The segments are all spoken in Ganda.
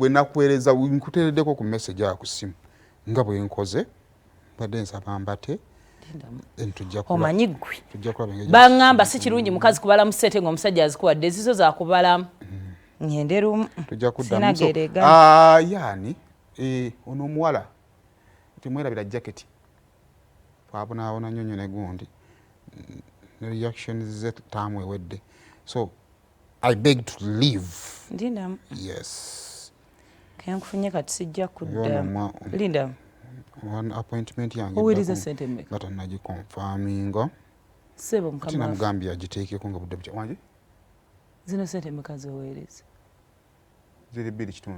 Bwe nakuweereza, nkuteereddeko ku message awo ku ssimu nga bwe nkoze. Mbadde nsaba mbate. Omanyi ggwe baŋŋamba si kirungi mukazi kubalamu ssente ng'omusajja azikuwadde, ezizo zakubalamu. Ngende lumu. Tujja kuddamu. Ah, yaani ono omuwala temwerabira jaketi, twabonaabona nnyo nnyo ne gundi ne reactions ze taamu ewedde, so I beg to leave. Ndindamu. Yes. Kenkufunye kati sijja kudda. Lindamu. One appointment yange. Owuliriza sente mmeka? Nga tannagiconfirminga. Ssebo mukama. Namugambye agiteekeko nga budde bukya. Wangi? Zino sente mmeka zoweereza? Ziri 2.5.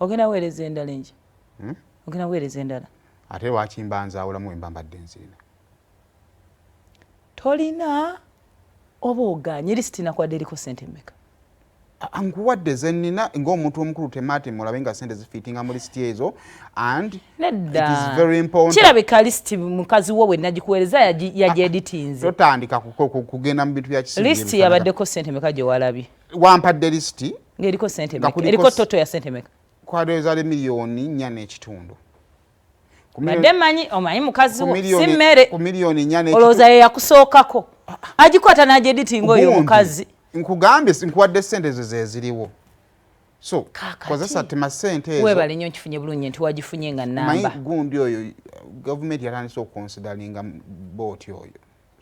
Ogenda weereza endala enje? Hmm? Ogenda weereza endala? Ate lwaki mba nzaawulamu wemba mbadde nzirina? Tolina oba oganye? Lisiti nakwadde eriko sente mmeka? Nkuwadde zenina ng'omuntu omukulu. Temaate mulabe nga sente zifiitinga mu lisiti ezo and Nedda, kirabika lisiti mukazi wo bwe nagikuweereza yagyeditinze. Totandika kugenda mu bintu bya kisiru. Lisiti yabaddeko sente meka gye walabye? Wampadde lisiti. Ng'eriko sente meka? Eriko total ya sente meka? Kwadezaale 4.5 miliyoni. Badde manyi omanyi mukazi wo si mmere. Ku miliyoni 4. Olowooza ye yakusookako agikwata n'agyeditinga oyo omukazi? Nkugambye, nkuwadde sente ezo zeziriwo, so kozesa tema sente ezo. Webale nnyo, nkifunye bulungi nti wagifunye nga namba. Gundi oyo gavumenti yatandise okuconsideringa booti oyo,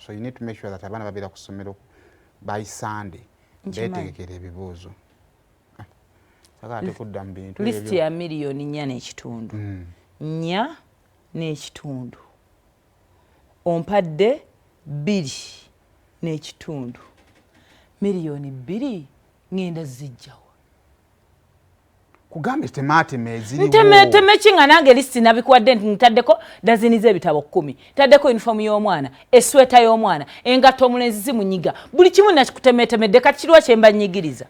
so you need to make sure that abaana babeera ku ssomero by Sunday, betegekera ebibuuzo. Sagala tekudda mu bintu. Lisiti ya 4.5 miliyoni. 4.5, ompadde 2.5. 2 miliyoni ŋŋenda zijjawa? Kugambye temaatema eziriwo. Ntemeteme ki nga nange lisiti nabikuwadde nti ntaddeko dazini z'ebitabo 10, ntaddeko uniform y'omwana, esweta y'omwana, engatto omulenzi zimunyiga, buli kimu nakikutemetemedde. Kati kiriwa kyemba nnyigiriza?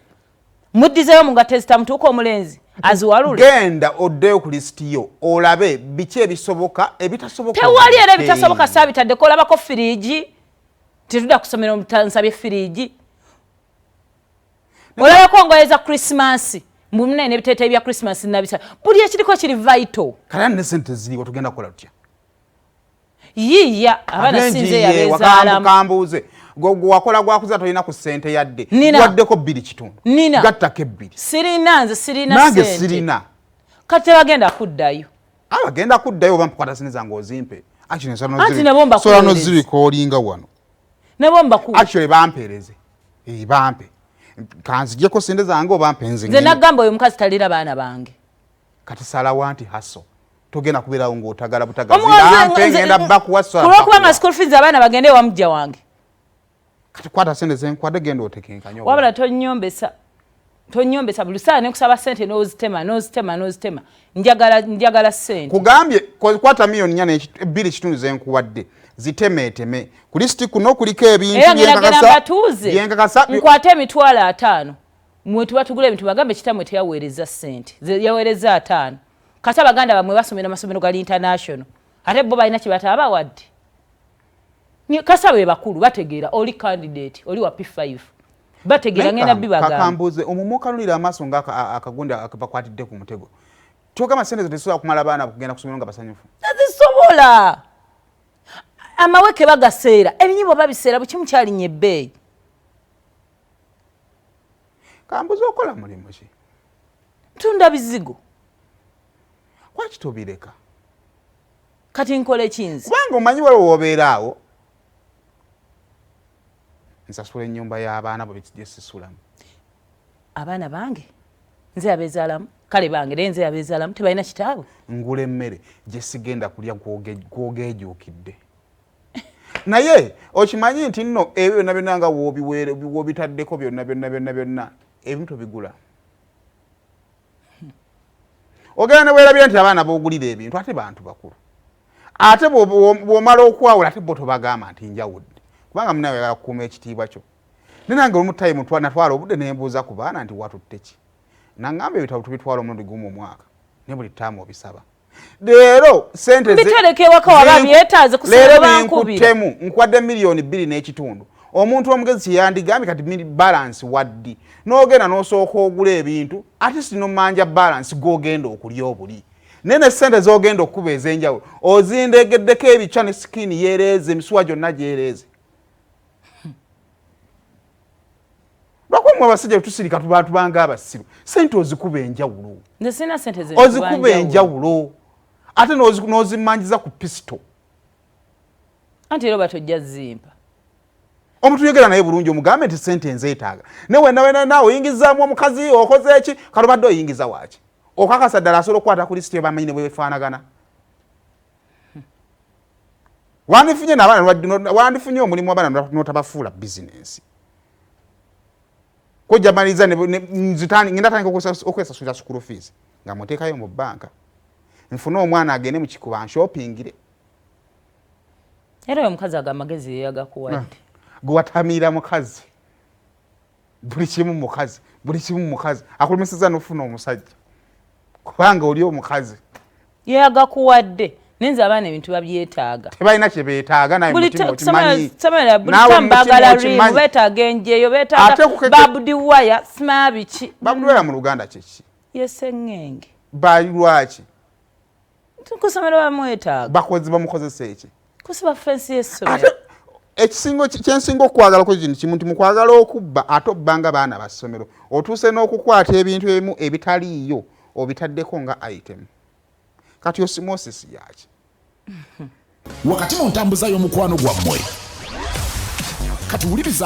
Muddizeyo mu ngatto ezitamutuuka omulenzi aziwalule? Genda oddeyo ku lisiti yo olabe biki ebisoboka, ebitasoboka. Tewali era ebitasoboka saabitaddeko. Olabako firiigi? Tetudda kusomera nsabye firiigi. Olabako ngoye za Krisimansi? Mbunene n'ebiteeteeyi bya Krisimansi nabisa, buli ekiriko kiri vital. Kale ne sente ziriwo, tugenda kukola tutya? Yiiya abaana, sinze yabeezaalamu. Kambuuze, gwe wakola gwakuza, tolina ku ssente yadde? Nina. Waddeko 2.5. Nina. Gattako 2. Sirina, nze sirina. Nange sente. Sirina. Kati tebagenda kuddayo. Abagenda kuddayo oba mpukwata sente zange ozimpe. Anti nabo Sola mbakuweereza. Nozirikoolinga wano. Nabo mbakuwa. Actually bampeereze. Bampe, kanzijeko sente zange oba mpe nze. Nze nagamba oyo omukazi talira baana bange. Kati salawa nti haso togenda kubeerawo ng'otagala butagazi. Omukazi Bampe, ngenda bakuwa sola. Kulwokubanga school fees abaana bagende ewa mujja wange. Kati kwata sente zenkwadde, genda otekenkanye. Wabula tonyombesa, tonyombesa. Buli saa nekusaba sente n'ozitema, n'ozitema, n'ozitema. Njagala sente. Kugambye kwata miliyoni 4 2.5 zenkuwadde, zitemeeteme ku lisiti kuno kuliko ebintu. Era ngenda genda mbatuuze. Byenkakasa. Nkwate 50,000 mwe tuba tugula ebintu, bagambe kitamwe teyaweereza sente, yaweereza 50. Kati abaganda bamwe basomera amasomero gali international, ate bo balina kye bataabawadde. Kasa be bakulu bategeera oli candidate, oli wa P5, bategeera ngenda bibagamba. Kakambuuze, omumukanulira amaaso nga akagundi bakwatidde ku mutego, kyogamba sente zo tezisobola kumala baana kugenda kusomero nga basanyufu? Tezisobola. Amaweke bagaseera, ebinyibwa babiseera, buli kimu kyalinnya ebbeeyi. Kambuze, okola mulimu ki? Tunda bizigo. Kwaki tobireka? Kati nkola ekinzi? Kubanga omanyi waliwo wobeera awo, nsasula ennyumba y'abaana bwe gyesisulamu. Abaana bange nze abeezaalamu, kale bange, naye nze abeezaalamu, tebalina kitaabwe. Ngula emmere gyesigenda kulya gwogeejuukidde, naye okimanyi nti nno ebyo byonna byonna nga wobitaddeko byonna byonna byonna byonna ebimu tobigula. Ogenda ne weerabira nti abaana boogulira ebintu ate bantu bakulu. Ate bw'omala okwawula, ate bo tobagamba nti njawudde, kubanga munawe oyagala kukuuma ekitiibwa kyo. Ne nange olumu time natwala obudde nembuuza ku baana nti watutte ki, naŋŋamba ebitabo tubitwala omulundi gumu omwaka, ne buli ttaamu obisaba. Leero sente Mbitereka ewaka waba byetaaze leero kusaba bankubira. Binkuttemu, nkuwadde 2.5 miliyoni. Omuntu omugezi kyeyandigambye kati balance waddi n'ogenda n'osooka ogula ebintu ate sinomanja balance g'ogenda okulya obuli nene sente z'ogenda okukuba ez'enjawulo ozindegeddeko ebicwa ne sikini yeereeze emisuwa gyonna gyereeze. Lwakuba mwe abasajja tusirika tubanga abasiru, sente ozikuba enjawulo, ozikuba enjawulo ate n'ozimanjiza ku pisito. Anti era oba tojja zimpa. Omuntu yogera naye bulungi omugambe nti sente nzeetaaga, ne wena wena naawe oyingizaamu omukazi okoze eki kale obadde oyingiza waaki? Okakasa ddala asobola okukwata ku lisiti bamanyi ne bwefaanagana. Wandifunye n'abaana, wandifunye omulimu abaana n'otabafuula bizinensi. Kojja maliriza ngenda tandika okwesasulira school fees nga muteekayo mu bbanka, nfune omwana agende mu kikuba nshoppingire. Era oyo omukazi ago amagezi yeyagakuwadde. Gwewatamiira mukazi, buli kimu mukazi, buli kimu mukazi, akulemeseza n'ofuna omusajja kubanga oli omukazi. Yeyagakuwadde. Nenze abaana ebintu babyetaaga. Tebalina kye beetaaga naye mutima okimanyi. Baagala rimu, beetaaga enjeyo, beetaaga babudi waya, simaa biki. Babudi waya mu Luganda kye ki? Yeseŋŋenge. Lwaki? Kusomero bamwetaaga. Bakozi bamukozesa eki? Kusiba fensi y'essomero. Ekisingo kyensinga okwagala ko kino kimu nti mukwagala okubba ate obbanga baana ba ssomero otuuse n'okukwata ebintu ebimu ebitaliiyo obitaddeko nga item. Kati osmosis yaki? Wakati mu ntambuza y'omukwano gwammwe kati wuliriza.